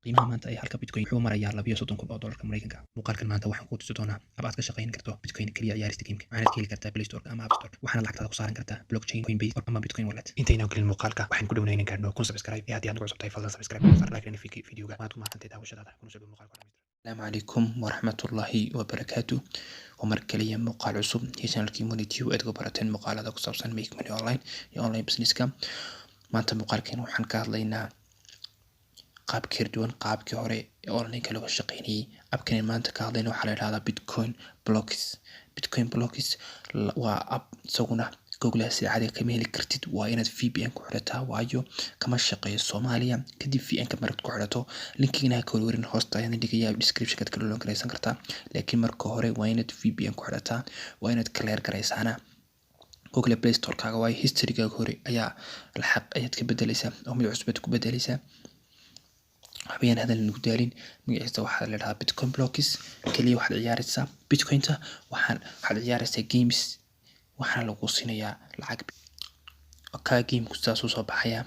Qiimaha maanta ee halka Bitcoin wuxuu marayaa 32,000 oo doolarka Mareykanka. Muuqaalkan maanta waxaan kuu tusi doonaa hab aad ka shaqayn karto Bitcoin kaliya ciyaarista gameka. Waxaanaad ka heli kartaa Play Store ama App Store. Waxaana lacagtaada ku saaran kartaa blockchain, Coinbase ama Bitcoin wallet. Intaynan gelin muuqaalka, waxaan ku dhownayn gaadhno 1000 subscribe. Ee haddii aad nagu cusub tahay, fadlan subscribe saar, like videoga. Waad ku mahadsantahay daawashadaada. Kuna soo dhow muuqaalka. Asalaamu calaykum waraxmatullaahi wabarakaatu. Waa mar kaliya muuqaal cusub iyo channelkii Money Tube aad ku barateen muuqaalada ku saabsan make money online iyo online businesska. Maanta muuqaalkeen waxaan ka hadlaynaa qaab kala duwan qaabkii hore ee online-ka looga shaqeynayay. Appkan maanta ka hadlayna waxaa la yidhahdaa Bitcoin Blocks. Bitcoin Blocks waa app isaguna Google si caadiga kama heli kartid, waa inaad VPN ku xidhataa, waayo kama shaqeeyo Soomaaliya. Kadib VPN-ka markaad ku xidhato, linkigana ha ka warwarin, hoosta ayaan dhigayaa, description-kaad kala download garaysan kartaa. Laakiin marka hore waa inaad VPN ku xidhataa, waa inaad clear garaysaana Google Play Store-kaaga, waayo historygaaga hore ayaa lacag ayaad ka bedeleysaa oo mid cusub aad ku bedeleysaa. Waxbayaan hadal nagu daalin. Magaciisa waxaa la dhahaa Bitcoin Blocks. Kaliya waxaad ciyaareysaa Bitcointa, waxaad ciyaareysaa games, waxaana lagu siinayaa lacag. Kaa gameku sidaas uu soo baxayaa.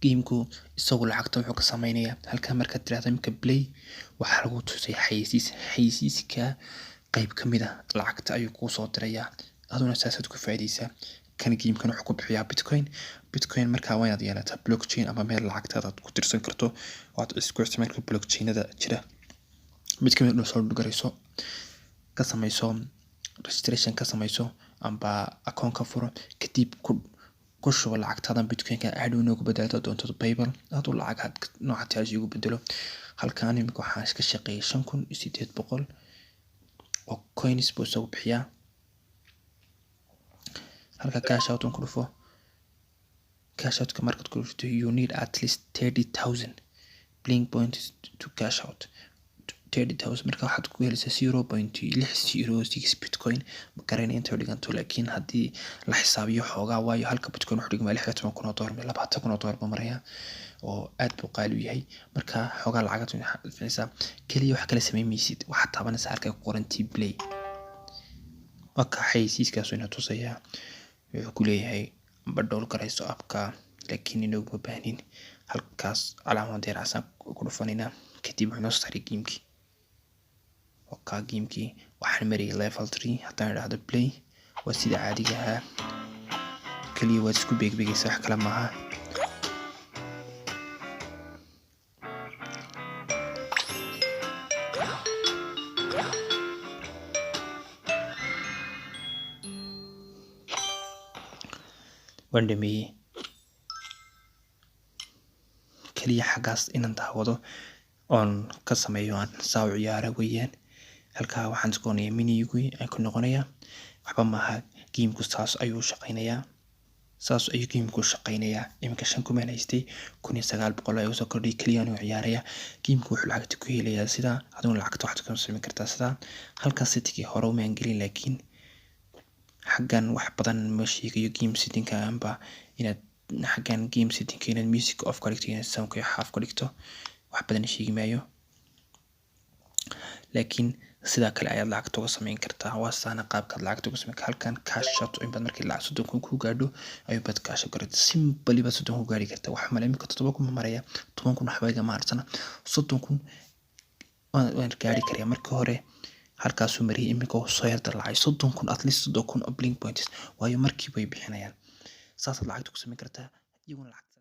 Gameku isagu lacagta wuxuu ka sameynayaa halkaa. Markaad tirahdo imika play, waxaa lagu tusay xayeysiis. Xayeysiiska qayb ka mid ah lacagta ayuu kuu soo dirayaa, aduna saasaad ku faa'iideysaa. Kan gamekan wuxuu ku bixiyaa Bitcoin. Bitcoin markaa waa inaad yeelataa blockchain ama meel lacagtaada aad ku tirsan karto oo aad isku isticmaali karto. Blockchainada jira mid kamid ah soo garayso, ka samayso registration, ka samayso amba account ka furo, kadib ku shubo lacagtaada Bitcoin-ka. Hadhow inoogu bedelato doonto PayPal, aduu lacag nooca taasi ugu bedelo. Halkaan imika waxaan iska shaqeeyay 5800 oo coins buu isagu bixiyaa. Halka cash out ku dhufo. Cash outka markaad ku dhufto, you need at least 30,000 blink points to cash out. 30,000 marka waxaad ku helaysaa 0.606 Bitcoin. Ma garanay inta dhiganto, laakiin haddii la xisaabiyo xoogaa, waayo halka Bitcoin wuxuu dhigmaa 16,000 oo doolar, 20,000 oo doolar buu marayaa, oo aad buu qaali u yahay. Marka xoogaa lacagad fiicnaysaa. Kaliya wax kala samayn maysid, waxaad taabanaysaa halka ku qoran t play. Waa ka xayeysiiskaas ina tusayaa. Wuxuu ku leeyahay amba download garayso appka, laakiin inaguma baahnin. Halkaas calaamad yar casaan ku dhufanaynaa. Kadib wuxuu noo soo saaray gamekii. Waa gamekii, waxaan marayay level 3. Haddaan idhaahdo play, waa sida caadiga ahaa, kaliya waad isku beegbegaysaa, wax kale maaha. Waan dhameeyey. Kaliya xaggaas inaan daawado oon ka sameeyo aan saa u ciyaara weeyaan. Halkaa waxaan iskoonaya minigui aan ku noqonayaa. Waxba maaha, gameku saas ayuu shaqeynayaa, saas ayuu gameku shaqeynayaa. Iminka 5000 baan haystay, 1900 ayaa usoo kordhay. Kaliya anuu ciyaaraya gameku wuxuu lacagta ku helayaa sidaa, adiguna lacagta waxaad ku samayn kartaa sidaa. Halkan settingkii hore umaan gelin, laakiin xaggan wax badan ma sheegayo. Game settingka amba inaad xaggan game settingka inaad music off ka dhigto, inaad soundka half ka dhigto, wax badan sheegi maayo. Laakiin sidaa kale ayaad lacagta uga samayn kartaa. Waa saana qaabkaad lacagta uga samayn kartaa. Halkan cash out inbaad markii lacag 30,000 ku gaadho ayuunbaad cash out kartaa. Simply baad 30,000 ku gaari kartaa. Wax male, imika 7000 ma maraya, 10,000 waxba igama harsana, 30,000 waan gaari karayaa. Markii hore halkaasuu mariyay, imika wuu soo yar dallacay 30,000, at least 30,000 oo blink points, waayo markiiba way bixinayaan. Saasaad lacagta ku samayn kartaa iyaguna lacagta.